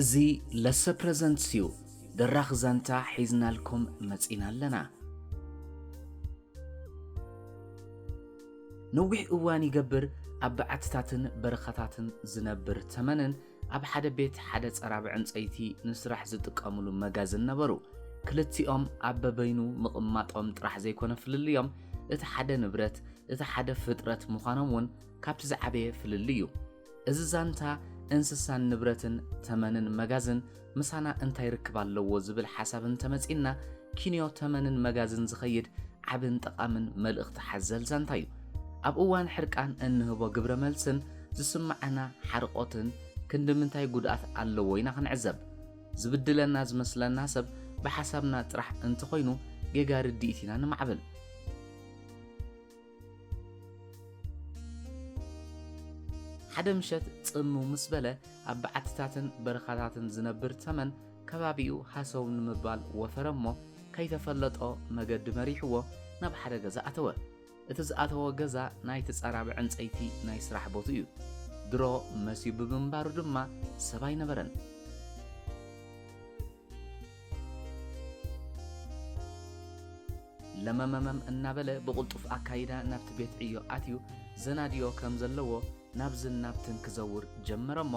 እዚ ለሰ ፕረዘንትስ እዩ። ደራኺ ዛንታ ሒዝናልኩም መጺና ኣለና። ነዊሕ እዋን ይገብር ኣብ በዓትታትን በረኻታትን ዝነብር ተመንን ኣብ ሓደ ቤት ሓደ ጸራቢ ዕንጸይቲ ንስራሕ ዝጥቀምሉ መጋዝን ነበሩ። ክልቲኦም ኣብ በበይኑ ምቕማጦም ጥራሕ ዘይኮነ ፍልልዮም፣ እቲ ሓደ ንብረት፣ እቲ ሓደ ፍጥረት ምዃኖም እውን ካብቲ ዝዓበየ ፍልልይ እዩ። እዚ ዛንታ እንስሳን ንብረትን ተመንን መጋዝን ምሳና እንታይ ርክብ ኣለዎ ዝብል ሓሳብ እንተመጺእና፣ ኪንዮ ተመንን መጋዝን ዝኸይድ ዓብን ጠቓምን መልእኽቲ ሓዘል ዛንታ እዩ። ኣብ እዋን ሕርቃን እንህቦ ግብረ መልስን ዝስምዓና ሓርቖትን ክንዲ ምንታይ ጉድኣት ኣለዎ ኢና ክንዕዘብ። ዝብድለና ዝመስለና ሰብ ብሓሳብና ጥራሕ እንተኾይኑ ጌጋ ርድኢት ኢና ንማዕብል። ሓደ ምሸት ጽምው ምስ በለ ኣብ በዓትታትን በረኻታትን ዝነብር ተመን ከባቢኡ ሃሰው ንምባል ወፈረ እሞ ከይተፈለጦ መገዲ መሪሕዎ ናብ ሓደ ገዛ ኣተወ። እቲ ዝኣተወ ገዛ ናይቲ ጸራቢ ዕንጸይቲ ናይ ስራሕ ቦትኡ እዩ። ድሮ መስዩ ብምንባሩ ድማ ሰብ ኣይነበረን። ለመመመም እናበለ ብቕልጡፍ ኣካይዳ ናብቲ ቤት ዕዮ ኣትዩ ዘናድዮ ከም ዘለዎ ናብዝን ናብትን ክዘውር ጀመረ እሞ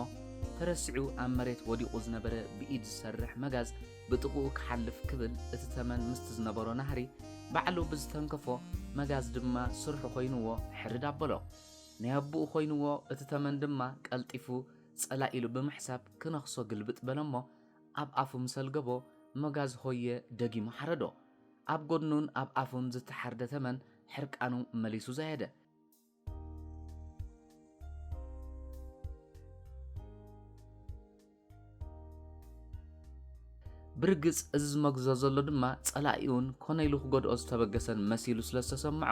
ተረሲዑ ኣብ መሬት ወዲቑ ዝነበረ ብኢድ ዝሰርሕ መጋዝ ብጥቕኡ ክሓልፍ ክብል እቲ ተመን ምስቲ ዝነበሮ ናህሪ ባዕሉ ብዝተንከፎ መጋዝ ድማ ስርሑ ኮይንዎ ሕርድ ኣበሎ። ናይ ኣቦኡ ኮይንዎ እቲ ተመን ድማ ቀልጢፉ ጸላኢሉ ብምሕሳብ ክነኽሶ ግልብጥ በለ እሞ ኣብ ኣፉ ምስ ኣልገቦ መጋዝ ሆየ ደጊሙ ሓረዶ። ኣብ ጎድኑን ኣብ ኣፉን ዝተሓርደ ተመን ሕርቃኑ መሊሱ ዘየደ። ብርግጽ እዚ ዝመግዞ ዘሎ ድማ ጸላኢኡን ኮነ ኢሉ ክጎድኦ ዝተበገሰን መሲሉ ስለ ዝተሰምዖ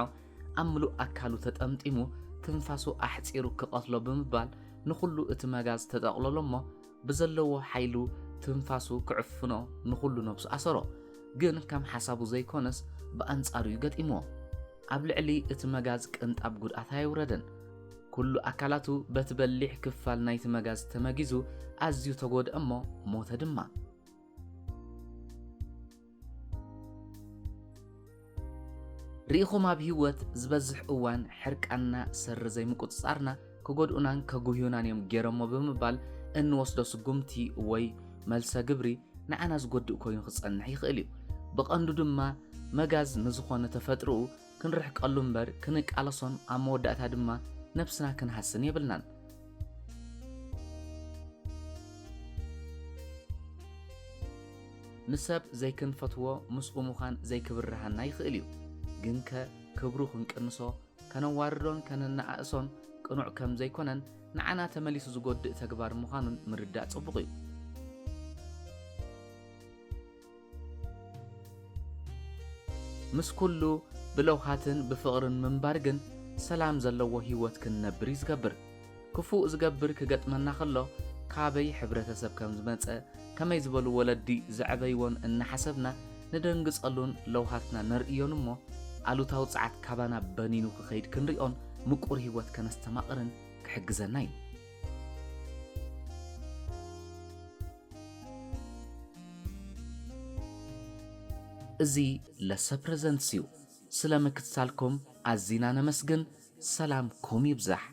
ኣብ ምሉእ ኣካሉ ተጠምጢሙ ትንፋሱ ኣሕጺሩ ክቐትሎ ብምባል ንኹሉ እቲ መጋዝ ተጠቕለሎ እሞ ብዘለዎ ሓይሉ ትንፋሱ ክዕፍኖ ንኹሉ ነብሱ ኣሰሮ። ግን ከም ሓሳቡ ዘይኮነስ ብኣንጻሩ እዩ ገጢምዎ። ኣብ ልዕሊ እቲ መጋዝ ቅንጣብ ጉድኣት ኣየውረደን። ኩሉ ኣካላቱ በቲ በሊሕ ክፋል ናይቲ መጋዝ ተመጊዙ ኣዝዩ ተጎድአ እሞ ሞተ ድማ። ርኢኹም ኣብ ህይወት ዝበዝሕ እዋን ሕርቃንና ሰሪ ዘይምቁጽጻርና ክጎድኡናን ከጉህዩናን እዮም ገይሮሞ ብምባል እንወስዶ ስጉምቲ ወይ መልሰ ግብሪ ንዓና ዝጎድእ ኮይኑ ክጸንሕ ይኽእል እዩ። ብቐንዱ ድማ መጋዝ ንዝኾነ ተፈጥሮኡ ክንርሕቀሉ እምበር ክንቃለሶን ኣብ መወዳእታ ድማ ነብስና ክንሃስን የብልናን። ንሰብ ዘይክንፈትዎ ምስኡ ምዃን ዘይክብርሃና ይኽእል እዩ። ግንከ ክብሩ ክንቅንሶ፣ ከነዋርዶን ከነነኣእሶን ቅኑዕ ከም ዘይኮነን ንዓና ተመሊሱ ዝጎድእ ተግባር ምዃኑን ምርዳእ ጽቡቕ እዩ። ምስ ኩሉ ብለውሃትን ብፍቕርን ምንባር ግን ሰላም ዘለዎ ህይወት ክንነብር እዩ ዝገብር። ክፉእ ዝገብር ክገጥመና ከሎ ካበይ ሕብረተሰብ ከም ዝመጸ፣ ከመይ ዝበሉ ወለዲ ዘዕበይዎን እናሓሰብና ንደንግጸሉን ለውሃትና ነርእዮን እሞ ኣሉታዊ ጸዓት ካባና በኒኑ ክኸይድ ክንሪኦን ምቁር ህይወት ከነስተማቕርን ክሕግዘና እዩ። እዚ ለሰ ፕረዘንትስ እዩ። ስለ ምክትታልኩም ኣዚና ነመስግን። ሰላምኩም ይብዛሕ።